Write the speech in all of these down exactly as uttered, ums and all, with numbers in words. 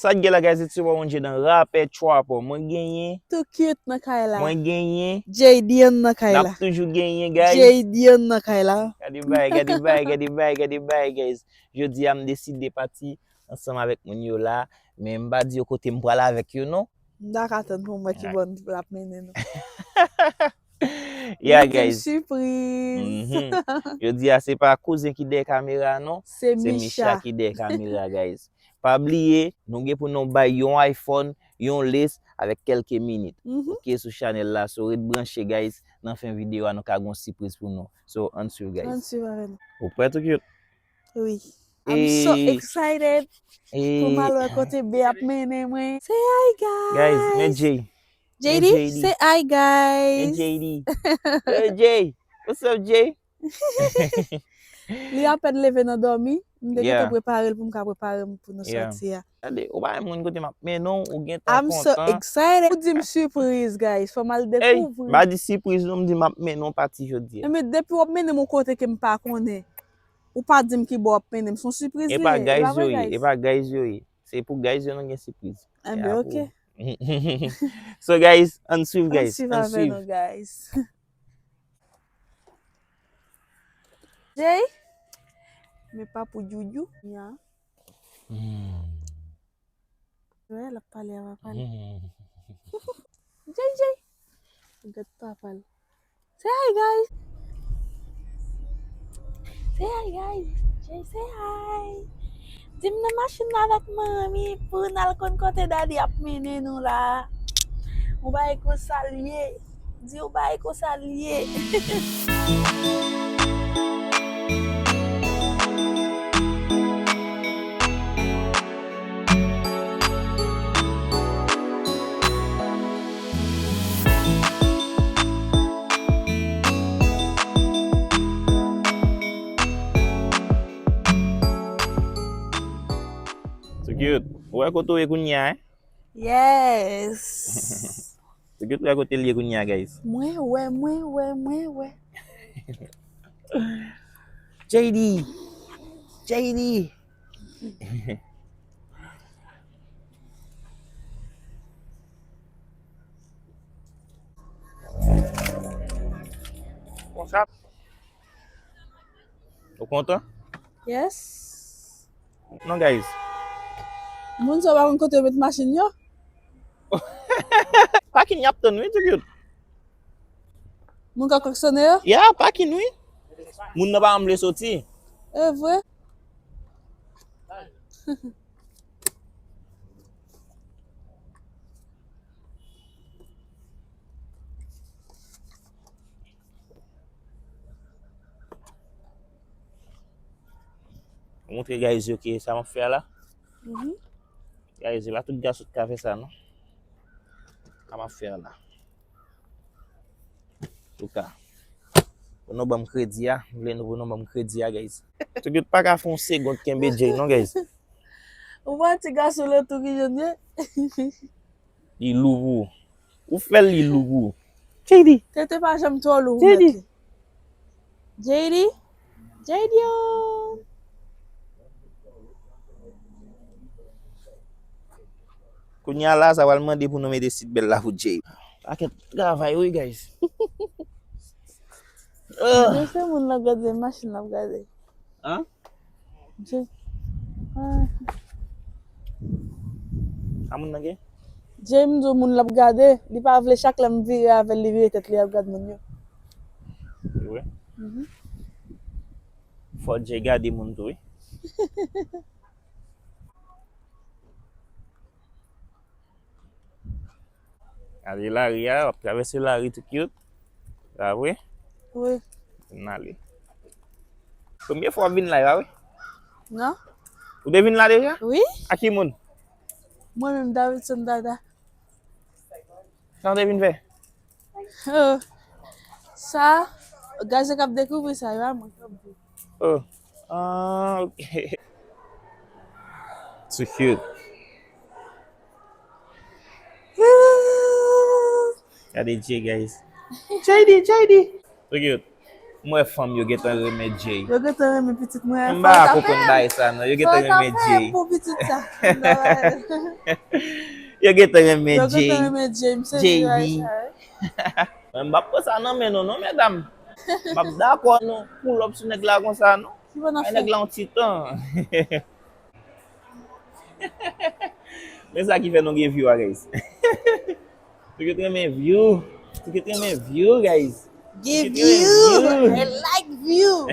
Sa k gen la, guys, it's your boy One J dan Rapè Trapper. Mwen genyen. Too Cute nan kay la. Mwen genyen. Jaydian nan kay la. N ap toujou genyen, guys. Jaydian nan kay la. Gade bay, gade bay, gade bay, gade bay, guys. Jodi a, m deside pati ansanm avèk moun yo la, men m pa di yo kote m pral avèk yo, non. M ta ka tann pou m wè kibò l ap mennen nou. Yeah, guys. Sipriz. Mm-hmm. Jodi a, se pa kouzen ki dèyè kamera, non. Se Micha ki dèyè kamera, guys. Pa bliye, nou gen pou nou bay yon iPhone, yon lace avèk kèlke minit. Mm-hmm. Ok, sou chanèl la, so ret branche, guys. Nan fen videyo a, nou ka gen yon sipriz pou nou. So, ann swiv, guys. Ann swiv avè nou. Ou prè, Too Cute? Wi. I'm so excited pou m al wè kote Bee ap mennen mwen. Say hi, guys. Guys, men Jay. Jay D, say hi, guys. Men Jay D. Hey, Jay. What's up, Jay? Li apèn leve nan dòmi. M te gentan prepare l pou m ka prepare m pou nou sòti a. Gade, ou pa wè moun kote m ap mennen w, ou gentan kontan. I'm so excited. Ou di m sipriz, guys. Fò m al dekouvri. Ey, m pa di sipriz non, m di m ap mennen w pati jodi a. Men depi w ap mennen m yon kote ke m pa konnen, ou pa di m kibò w ap mennen m, se yon sipriz li ye. E pa guys yo ye, e pa guys yo ye. Se pou guys yo nou gen sipriz. Enben, ok. So guys, ann swiv guys. Ann swiv avè nou, guys. Jay, men pa pou Djoudjou. Ya. Hmm. Wè, l ap pale, l ap pale. Hmm. Jay, Jay. Gad papa l. Say hi, guys. Say hi, guys. Jay, say hi. Di m nan machin nan avèk manmi pou n al konn kote daddy ap mennen nou la. Ou bay kou sa l ye. Di ou bay kou sa l ye. Too Cute, ou wè kote w ye kounye a, en? Yes. Too Cute, ou wè kote l ye kounye a, guys. Mwen wè, mwen wè, mwen wè. Jay D. Jay D. Konsa. Ou kontan? Yes. Non, guys. Moun sa yo pa konn kote yo met machin yo. Pakin y ap tann wi, Too Cute. Moun ka klaksonnen yo? Ya, pakin wi. Moun nan pa janm vle soti. E vre? Montre guys yo ke sa m ap fè a la. Mhm. Guys, se pa tout gason ki ka fè sa non. Sa m ap fè a la. Antouka, pou nou ban m kredi a, m vle nou pou nou ban m kredi a, guys. Too Cute pa ka fè yon segond kenbe Jay non, guys. Ou wè ti gason lè tou ki jwenn ye? Li lou pou ou. Ou fè l li lou pou ou. Jay D. Tete pa janm twò lou pou mèt li. Jay D. Jay D yo. Kounye a la, sa pral mande pou nou mete seat belt la pou Jay. Pakèt travay wi, guys. Jay se moun l ap gade, machin l ap gade. Hein? Jay. Ah. Sa moun nan gen? Jay, m di w, moun l ap gade, li pa vle chak lè m vire avè l, li vire tèt li ap gad moun yo. Se vre? Mhm. Fò Jay gade moun tou wi. Gade lari a, w ap travèse lari Too Cute. Pa vre? Wi. N ale. Premye fwa w ap vin la, pa vre? Non. Ou te vin la deja? Wi. Ak ki moun? Mwen menm, Davidson Dada. Sa w te vin fè? Oh. Sa, gason k ap dekouvri sa, e pa mwen k ap di. Oh. Ah, ok. Too Cute. Gade Jay, guys. Jay D, Jay D. Too Cute. M wè fanm yo gentan renmen Jay. Yo gentan renmen pitit mwen. M pa konprann bagay sa non. Yo gentan renmen Jay. Pou pitit sa. Yo gentan renmen Jay. Yo gentan renmen Jay. M sezi bagay sa. Mwen m p ap pran sa nan men nou non, medam. M p ap dakò non. Pull up sou nèg la konsa non. Ay, nèg la yon titan. Men sa ki fè nou gen view a, guys. Tokyo t renmen view. Tokyo t renmen view, guys. Gen view. I like view.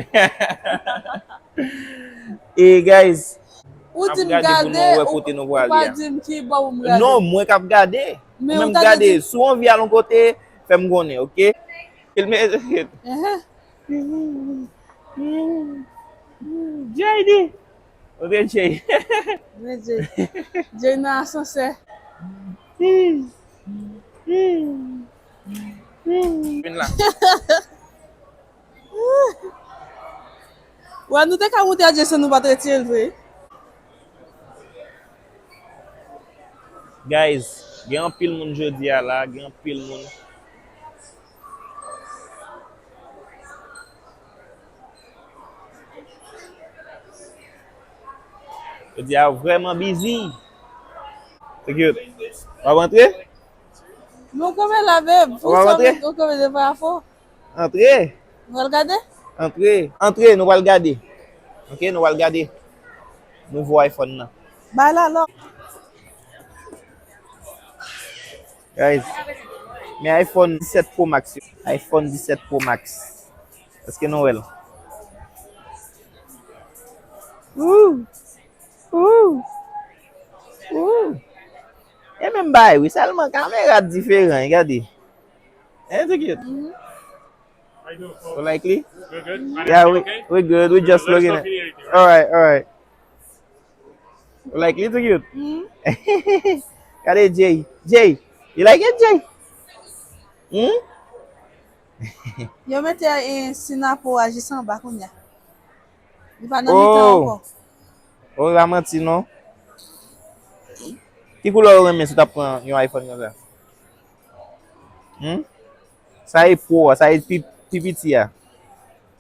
E guys, ou di m gade, ou pa di m ki bò pou m gade. Non, mwen k ap gade. Ou menm gade. Si w anvi al yon kote, fè m konnen, oke? Filme. Jay di. Oke, Jay. Jay. Jay nan asansè. Vin la. Wè, nou te ka moute a Jay san nou pa t retire l vre. Guys, gen anpil moun jodi a la, gen anpil moun. Jodi a vrèman busy. Tokyo, w ap antre? Nou kanpe la, babe. Ou ap antre? Ou kanpe devan afo. Antre. Nou pral gade? Antre. Antre, nou pral gade. Oke, nou pral gade nouvo iPhone nan. Bay la lò. Guys, men iPhone disèt Pro Max yo. iPhone disèt Pro Max. Èske nou wè l? Woo! Woo! Woo! E menm bagay, wi, sèlman kamera diferan, gade. Hein, Tokyo? Ou like li? Yeah, we, we good. We just looking at. Alright, alright. Ou like li, Tokyo? Gade Jay. Jay, you like it, Jay? Hmm? Yo mete, eh, Sinapo a jis anba kounye a. Li pa nan mitan ankò. Oh, e pa manti non. Ki koulè ou renmen si w t ap pran yon iPhone konsa? Hmm? Sa e Pro a, sa e pi, pi piti a.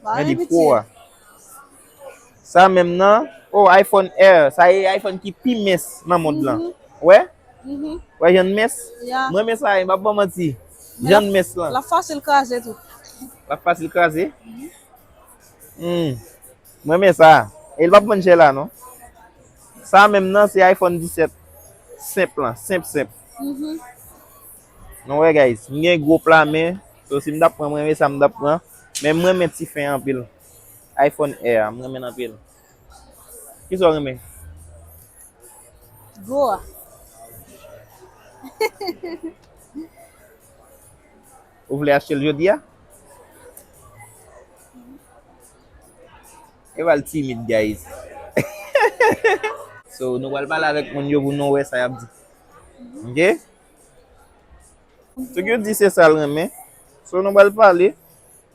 Mwen di Pro a. Sa menm nan, oh, iPhone Air, sa e iPhone ki pi mens nan mond lan. Wè? Wè jan l mens? Mwen renmen sa, m p ap ba w manti. Jan l mens lan. L ap fasil kraze tou. L ap fasil kraze? Hmm. Mwen renmen sa. E l p ap vann chè la non. Sa menm nan se iPhone disèt. Senp lan, senp, senp. Nou wè guys, m gen gwo pla men. So si m t ap pran, mwen renmen sa m t ap pran. Men mwen renmen ti fen anpil. iPhone Air, m renmen l anpil. Kisa w renmen? Gwo a. Ou vle achte l jodi a? E pa l timid, guys. So, nou pral pale avèk moun yo pou nou wè sa y ap di. Oke? Tokyo di se sa l renmen. So, nou pral pale.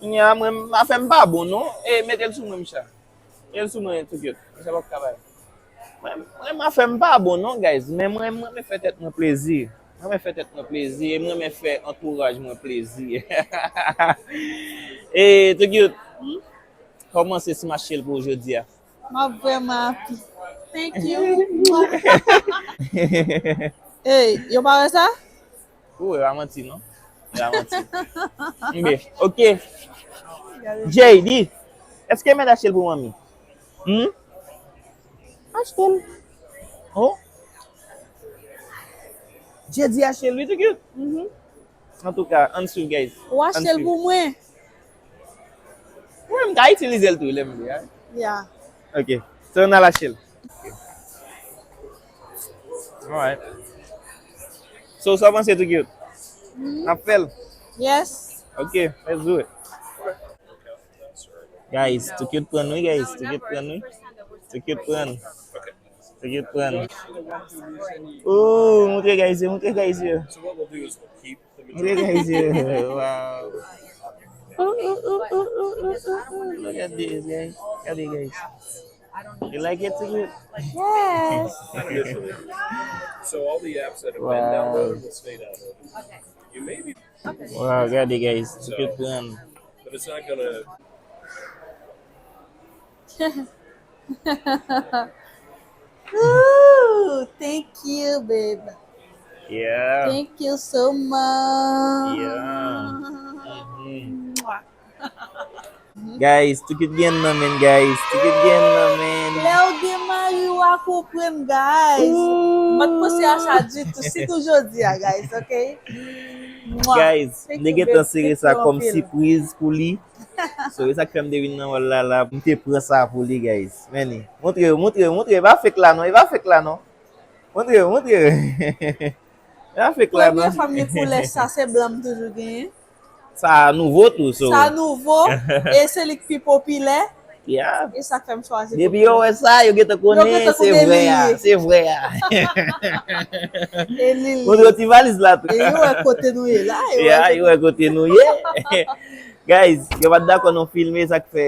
Kounye a, mwen, afè m pa bon, non. E, mete l sou mwen, Micha. Mete l sou mwen, Tokyo. Micha p ap ka bay. Mwen, mwen, afè m pa bon, non, guys. Men mwen, mwen renmen fè tèt mwen plezi. Mwen renmen fè tèt mwen plezi. E mwen renmen fè antouraj mwen plezi. E, Tokyo, kòman se smash l pou ou jodi a? M ap vrèman happy. Thank you. Ey, yo pa wè sa? Ou wè, pa manti, non. Pa manti. Oke. Oke. Jay, di, èske mèt achte l pou manmi? Hmm? Achte l. Oh. Jay di achte l, wi, tou cute. Mhm. Antouka, ann swiv, guys. Ou achte l pou mwen. Mwen, m ka itilize l tou, lè m vle, a. Yeah. Ok. So, n al achte l. Alright. So, sa w panse, tou cute? N ap fè l? Yes. Ok, let's do it. Guys, tou cute pran, wi, guys. Tou cute pran, wi. Tou cute pran. Tou cute pran. Oh, montre guys yo, montre guys yo. Montre guys yo. Wow. Look at this, guys. Look at this, guys. You like it, tou cute? Yes. Wow. Wow, gade, guys. Tou cute pran. But it's not gonna Ooh, thank you, babe. Yeah. Thank you so much. Yeah. Mm-hmm. Mwah. Guys, Toukit gen nan men, guys. Toukit gen nan men. Lè w gen mari, w a konprann, guys. Ooh. M pa t panse a sa ditou, sitou jodi a, guys, ok? Mwah. Guys, m te gentan sere sa kòm sipriz pou li. So, e sa k fè m te vin nan wòl la, la, m te pran sa pou li, guys. Men li. Montre yo, montre yo, montre yo. E pa fake la, non. E pa fake la, non. Montre yo, montre yo. E pa fake la, non. Premye fanm gen koulè sa, se blan m toujou genyen. Sa nouvo tou, so. Sa nouvo, e se li k pi popilè. Yeah. E sa k fè m chwazi pou li. Depi yo wè sa, yo gentan konnen se vrè a, se vrè a. E li, li. Montre yo ti valiz la tou. E yo wè kote nou ye la, yo wè kote nou ye. Guys, yo pa t dakò nou filme, sa k fè,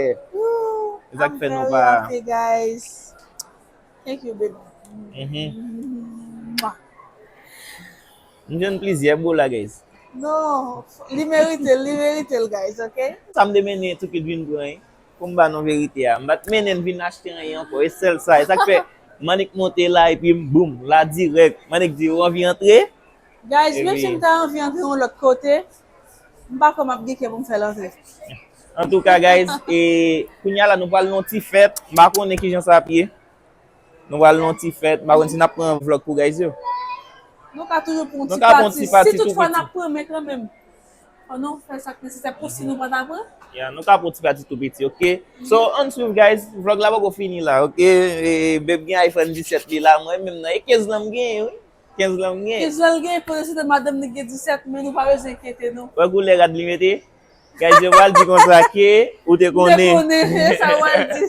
sa k fè nou pa. I'm very happy, guys. Thank you, baby. Mhm. Mwah. M jwenn plizyè bola, guys. Non, li merite l, li merite l, guys, ok? Sa m te mennen Toukit vin pran, wi. Pou m ba nou verite a. M pa t mennen l vin achte anyen ankò. E sèl sa. E sa k fè Manik monte la, epi m, boum, la dirèk. Manik di, "Ou anvi antre?" Guys, menm si m ta anvi antre yon lòt kote, m pa kwè m ap gen kè pou m fè l antre. Antouka, guys, e, kounye a la, nou pral nan yon ti fèt. M pa konnen kijan sa ap ye. Nou pral nan yon ti fèt. M pa konn si n ap pran vlòg pou guys yo. Nou ka toujou pran yon ti pati. Si toutfwa n ap pran, men kanmenm. Fò nou fè sa k nesesè pou si nou pa ta pran. Ya, nou ka pran yon ti pati tou piti, ok? So, ann swiv, guys. Vlòg la poko fini la, ok? E, Beb gen iPhone disèt li la. Mwen menm nan, e kenz lan m genyen, wi. Kenz lan m gen. Kenz lan l gen, kote se te madanm li gen disèt, men nou pa bezwen enkyete nou. Wè koulè rad li mete? Guys, yo pral di konsa ke ou te konnen. Ou te konnen, e sa w pral di.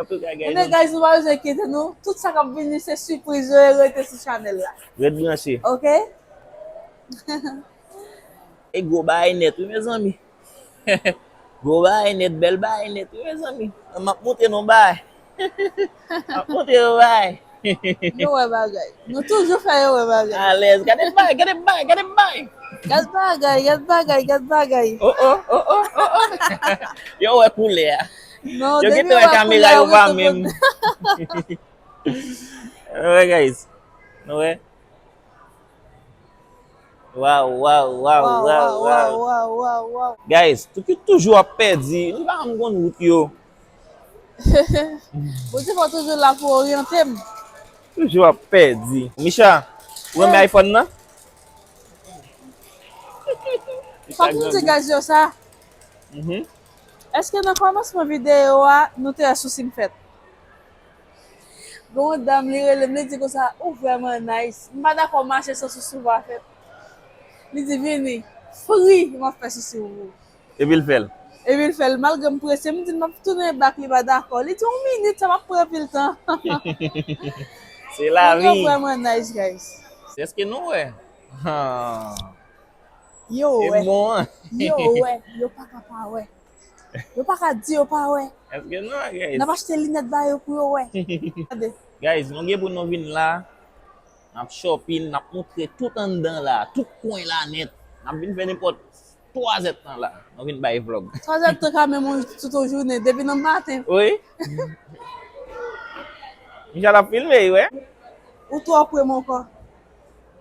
Antouka, guys. Ebyen, guys, nou pa bezwen enkyete nou. Tout sa k ap vini, se sipriz yo, e rete sou chanèl la. Ret branche. Ok? E gwo bagay nèt, wi, mezanmi. Gwo bagay nèt, bèl bagay nèt, wi, mezanmi. M ap montre nou bagay. M ap montre nou bagay. Yo wè bagay. Nou toujou fè yo wè bagay. Alèz. Gade bagay, gade bagay, gade bagay. Gad bagay, gad bagay, gad bagay. Oh, oh, oh, oh, oh, oh. Yo wè koulè a. Non, yo gentan wè kamera, yo pa menm. Nou wè, guys. Nou wè. Waw, waw, waw, waw, waw. Guys, Toukit toujou ap pèdi. Li pa janm konn wout yo. Bondye fò toujou la pou oryante m. Toujou ap pèdi. Micha, ou renmen iPhone nan? Fòk nou di guys yo sa. Mhm. Èske nan kòmansman videyo a, nou te wè sousi m fèt? Gon dam, li rele m, li di konsa, "Ou vrèman nice. M pa dakò mache san sousi w pa fèt." Li di, "Vini, fri, m ap fè sousi w pou ou." Epi l fè l. Epi l fè l. Malgre m prese, m di l m ap tounen bak, li pa dakò. Li di, "Yon minit, sa p ap pran anpil tan." Se lavi. Moun yo vrèman nice, guys. Se èske nou wè? Ha. Yo wè. E bon, an. Yo wè. Yo pa ka pa wè. Yo pa ka di yo pa wè. Èske nou wè, guys? N ap achte linèt ba yo pou yo wè. Gade. Guys, nou gen pou nou vin la. N ap shopping, n ap montre tout anndan la, tout kwen la nèt. N ap vin fè nenpòt twa zèdtan la. Nou vin bay vlòg. Twa zèdtan ka menm yon, tout yon jounen, depi nan maten. Wi. Michel ap filme, wi. Ou twò pre m ankò.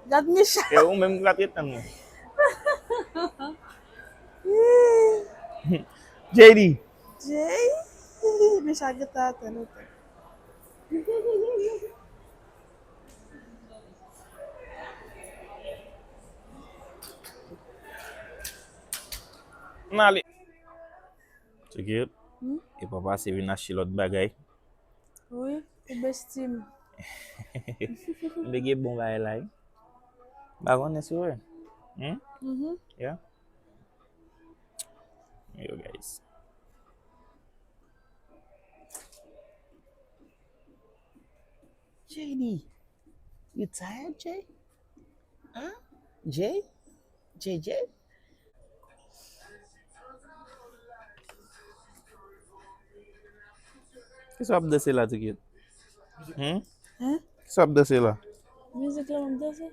Gad Michel. E ou menm ki pa t ret tann mwen. J D. Jay? Michel gentan atann ou tou. N ale. Check it. Hmm? E papa se vin achte lòt bagay. Wi, ou besti m. M te gen bon bagay la, wi. M pa konnen si w wè. Hmm? Mhm. Yeah. Yo, guys. J D, you tired, Jay? Huh? Jay? J J? Kisa w ap danse la, Tikit? Hmm? Hein? Kisa w ap danse la? Mizik la m ap danse.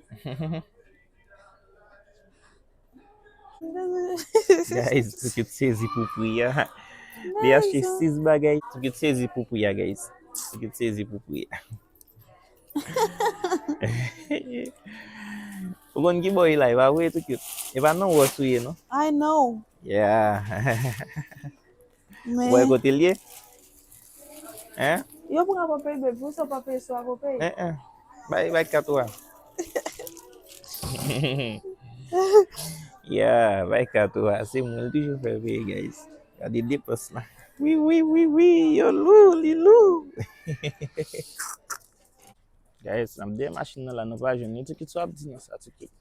Guys, Tikit sezi pou pri a. Li achte sis bagay. Ti kit sezi pou pri a, guys. Ti kit sezi pou pri a. Ou konn ki bò e la, e pa vre, Ti kit? E pa nan Ross ou ye, non? I know. Yeah. Men. Ou wè kote l ye? Hein? Yo pran pa peye, baby. Pou sa pa peye, swa pa peye. Eh, eh. Bay, bay kat ou a. Yeah, bay kat ou a. Se mwen l toujou fè peye, guys. Gade depans la. Wi, wi, wi, wi. Yo lou, li lou. Guys, n ap dèyè machin nan la, nou pa jwenn li. Ti kit sa w ap di nan sa, Ti kit?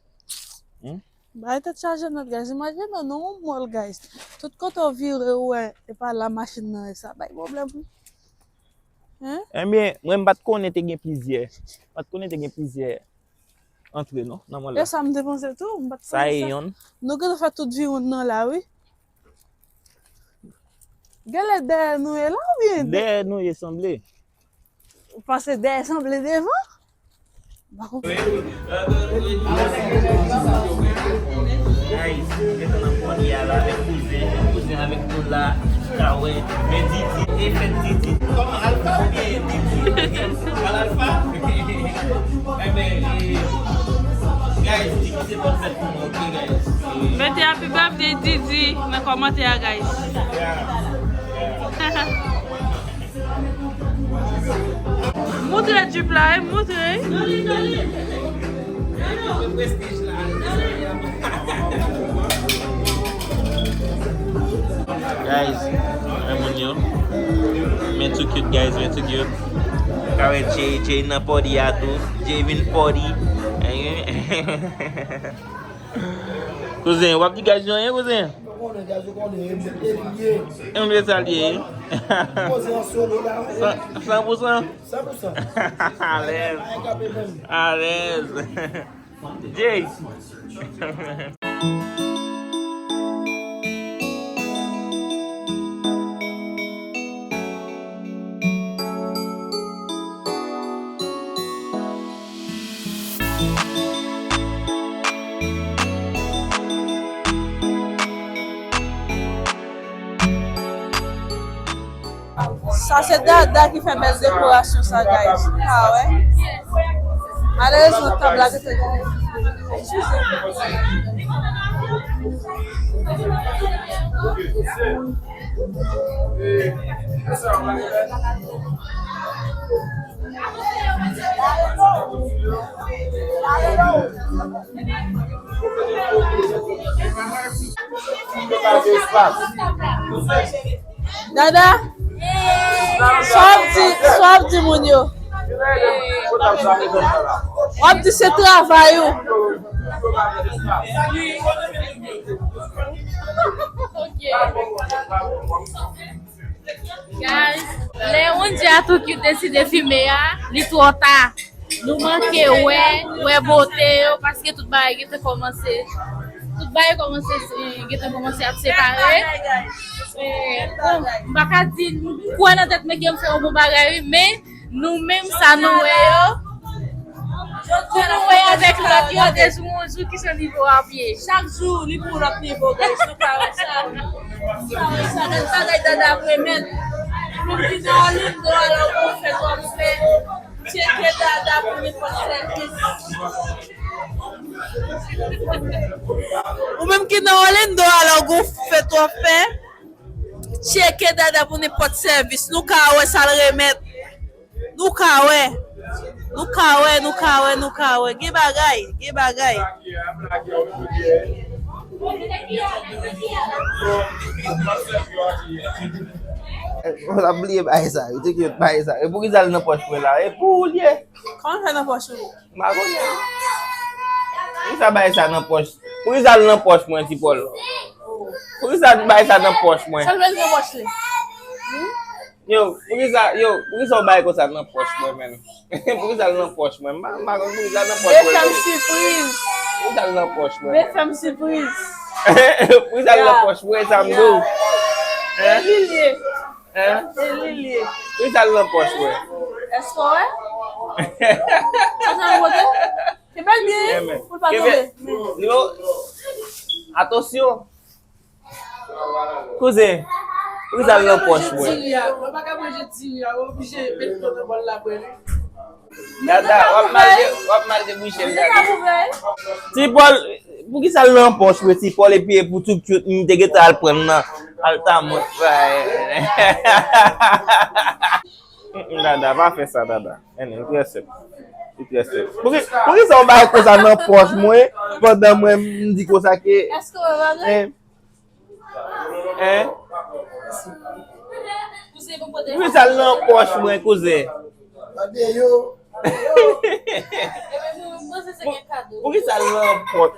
Hmm? Bay tèt chaje nèt, guys. Imajine nou, nou yon mòl, guys. Tout kote w vire, ou wè, e pa la machin nan ye, sa bay pwoblèm. Hein? Ebyen, mwen m pa t konnen te gen plizyè. M pa t konnen te gen plizyè antre, non, nan mòl la. E sa m te panse tou, m pa t konnen sa. Sa e yonn. Nou gentan fè tout viwonn nan la, wi. Genlè dèyè nou ye la, oubyen? Dèyè nou ye sanble. Ou panse dèyè sanble devan? M pa konprann. Guys, nou gentan nan pòdi a la avèk kouzen, kouzen avèk nou la, ka wè, men Didi, e fèt Didi. Kòman, Alfa oubyen Didi? Al Alfa? Ebyen, e, guys, Didi se bòn fèt pou mwen, ok, guys? E, mete happy birthday Didi nan kòmantè a, guys. Yeah, yeah. Moutre jip la, wi, moutre. Guys, men moun yo. Men Too Cute, guys, men Too Cute. Ka wè Jay, Jay nan pòdi a tou. Jay vin pòdi. Kouzen, w ap di guys yo anyen, kouzen? Ou konnen, guys, ou konnen, M V P li ye. M V P sa li ye. Poze an solo la. San, san pou san? San pou san. Alèz. Ay, kape menm. Alèz. Jay. Sa se Dada ki fè bèl dekorasyon sa, guys. Ou ka wè. Malerezman, tab la gentan. Eskize. Dada, sa w ap di, sa w ap di moun yo? W ap di se travay ou. Ok. Guys, lè Wendy a Too Cute deside filme a, li twò ta. Nou manke wè, wè bote yo, paske tout bagay gentan kòmanse. Tout bagay kòmanse, eh, gentan kòmanse ap separe. Eh, bon, m pa ka di m kwè nan tèt mwen ke m fè yon bon bagay, wi, men nou menm sa nou wè yo. Pou nou wè avèk lòt yo, de jou an jou, ki jan nivo a ap ye. Chak jou, li pou lòt nivo, guys. Nou pa wè sa. Nou pa wè sa. Gad bagay Dada ap remèt. Ou menm ki nan Orlando a, lè w gon fèt w ap fè, tcheke Dada pou nenpòt sèvis. Ou menm ki nan Orlando a, lè w gon fèt w ap fè, tcheke Dada pou nenpòt sèvis. Nou ka wè sa l remèt. Nou ka wè. Nou ka wè, nou ka wè, nou ka wè. Gen bagay, gen bagay. Mwen ap bliye bagay sa, yo te ki bagay sa. E poukisa l nan pòch mwen la? E pou ou l ye? Kòman fè nan pòch ou? M pa konnen. Poukisa bagay sa nan pòch? Poukisa l nan pòch mwen, Ti Pòl? Poukisa bagay sa nan pòch mwen? Sa l bezwen nan pòch li? Hmm? Yo, poukisa, yo, poukisa w bay konsa nan pòch mwen, menm? Poukisa l nan pòch mwen? M pa, m pa konn poukisa l nan pòch mwen. Vle fè m sipriz. Poukisa l nan pòch mwen? Vle fè m sipriz. Poukisa l nan pòch mwen, sa m di w? Hein? E li l ye. Hein? E li l ye. Poukisa l nan pòch mwen? Èske w wè? Sa sa l pote? Kenbe l byen, pou l pa tonbe. Yo, atansyon. Kouzen, Poukisa l nan pòch mwen? Diri a, mwen pa ka manje diri a, mwen oblije met dlo nan bòl la bwè li. Dada, w ap mal de, w ap mal debouche m, Dada. Ti Pòl, poukisa l nan pòch mwen, Ti Pòl, epi e pou tout, tout, m te gentan al pran l nan Altamont, bay. Dada, pa fè sa, Dada. Ennen, li trè senp. Li trè senp. Poukisa w bay konsa nan pòch mwen, pandan mwen m di konsa ke... Èske w wè bagay? Hein? Poukisa l nan pòch mwen, kouzen? Poukisa l nan pòch?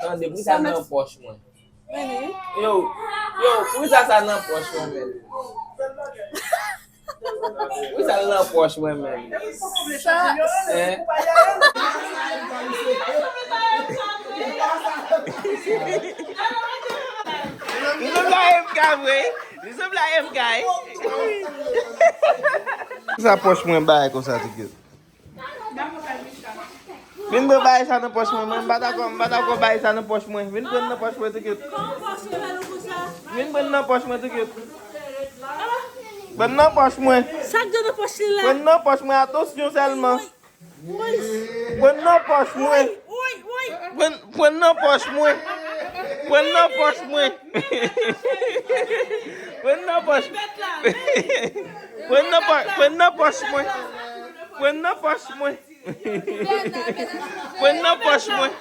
Tande, poukisa l nan pòch mwen? Yo, yo, poukisa sa nan pòch mwen, menm? Wi, sa l nan pòch mwen menm. Sa, hein? Li sanble a M K vre. Li sanble a M K. Sa pòch mwen bay konsa, ti kit. Vin pran bagay sa nan pòch mwen, mwen m pa dakò, m pa dakò bagay sa nan pòch mwen. Vin pran nan pòch mwen, ti kit. Vin pran nan pòch mwen, ti kit. Pran nan pòch mwen. Sa k gen nan pòch li la? Pran nan pòch mwen, atansyon sèlman. Pran nan pòch mwen. Pran, pran nan pòch mwen. Pran nan pòch mwen. Pran nan pòch. Pran nan pòch, pran nan pòch mwen. Pran nan pòch mwen. Pran nan pòch mwen.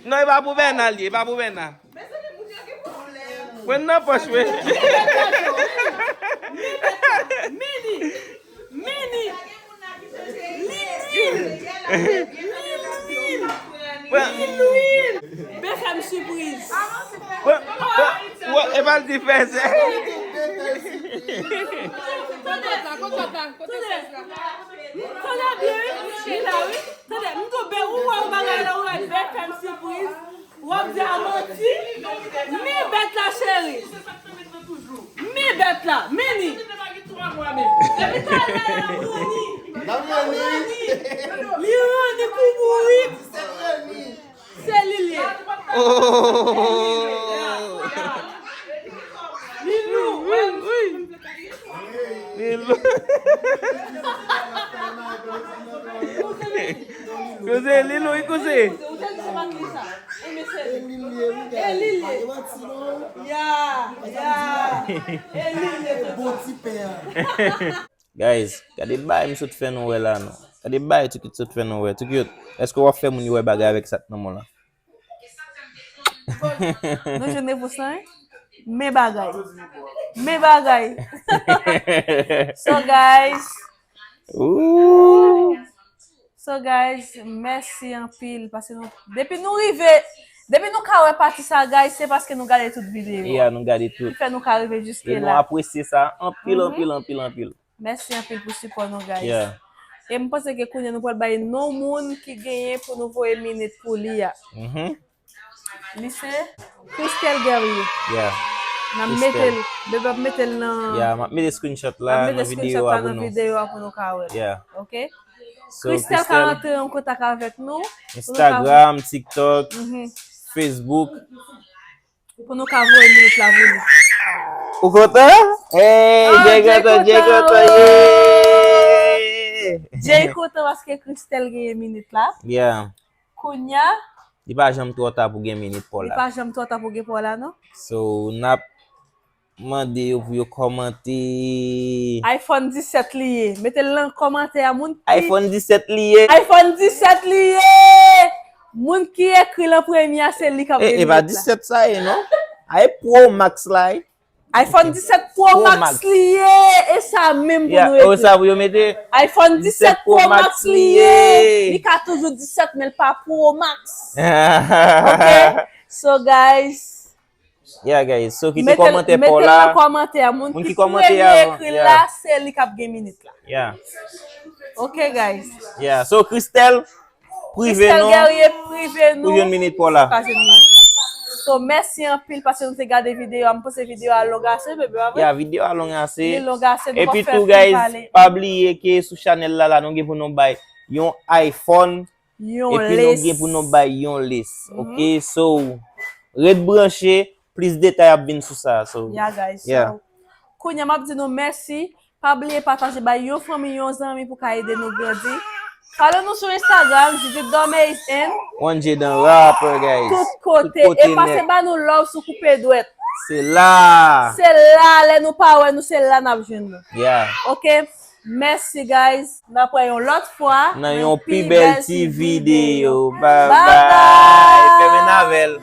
Non, e pa pou Bèna l ye, e pa pou Bèna. Pran nan pòch mwen. Mini, mini, Lilwil, Lilwil, Lilwil. Bèfèm sipriz. Pran, pran, pran, e pa l di fè se. Tande, tande, tande byen, wi. Li la, wi. Tande, m tou bè, ou wè yon bagay la, ou wè bèfèm sipriz. W ap di a manti. Mi bèt la, cheri. Mi bèt la, mini. Depi talè a, li ranni. Li ranni kou bourik. Se li l ye. Oh! Lilou, wi. Lilou. Koze, Lilou, wi, koze. E li l ye. Ya, ya. E li l ye. Guys, gade bagay m sot fè nou wè la, non. Gade bagay Tikit sot fè nou wè. Tikit, èske w ap fè moun yo wè bagay avèk sa k nan men w la? Nou jwenn repons lan, wi. Men bagay. Men bagay. So, guys. Ooh. So, guys, mèsi anpil. Paske nou, depi nou rive, depi nou ka wè pati sa, guys, se paske nou gade tout videyo. Yeah, nou gade tout. Ki fè nou ka rive jiske la. E nou apresye sa anpil, anpil, anpil, anpil. Mèsi anpil pou sipò nou, guys. Yeah. E m panse ke kounye a nou pral bay non moun ki genyen pou nou voye minit pou li a. Mhm. Li se Christelle Guerrier. Yeah. N ap mete l, bebe ap mete l nan... Yeah, m ap mete screenshot la nan videyo a pou nou. Videyo a pou nou ka wè l. Yeah. Ok? So, Christelle ka rantre an kontak avèk nou. Instagram, TikTok, Facebook. Pou nou ka voye minit la pou li. Ou kontan? Hey, Jay kontan, Jay kontan, yeah! Jay kontan paske Christelle genyen minit la. Yeah. Kounye a. Li pa janm twò ta pou gen minit pa w la. Li pa janm twò ta pou gen pa w la, non. So, n ap mande yo pou yo kòmante. iPhone disèt li ye. Mete l nan kòmantè a, moun ki... iPhone disèt li ye. iPhone disèt li ye. Moun ki ekri l an premye a, se li k ap gen minit la. E, e pa disèt sa ye, non? A, e Pro Max la, e. iPhone disèt Pro Max li ye. E sa menm pou nou ekri. Sa pou yo mete. iPhone disèt Pro Max li ye. Li ka toujou disèt, men l pa Pro Max. Ok? So, guys, Yeah, guys. So, kite kòmantè pa w la. Mete l nan kòmantè a. Moun ki premye ekri l la, se li k ap gen minit la. Yeah. Ok, guys. Yeah. So, Christelle, prive nou. Christelle Guerrier, prive nou. Pou jwenn minit pa w la. Pa jwenn minit la. So, mèsi anpil paske nou te gade videyo a. M panse videyo a long ase, bebe, pa vre? Yeah, videyo a long ase. Li long ase, nou pa fè anpil pale. Epi tou, guys, pa bliye ke sou chanèl la, la, nou gen pou nou bay yon iPhone. Epi nou gen pou nou bay yon list. Ok, so, ret branche, plis detay ap vin sou sa. So, Yeah, guys. Yeah. So, kounye a m ap di nou mèsi. Pa bliye pataje bay yon fanmi, yon zanmi pou ka ede nou grandi. Follow nou sou Instagram, Judith Dormaze and One J dan rapper, guys. Tout kote. Tout kote E pase net. Ba nou love sou Koupe Dwèt. Se la. Se la, lè nou pa wè nou, se la n ap jwenn nou. Yeah. Ok? Mèsi, guys. N ap wè yon lòt fwa. Nan yon pi bèl ti videyo. Bye Bye bye. bye. Fèmen avèl.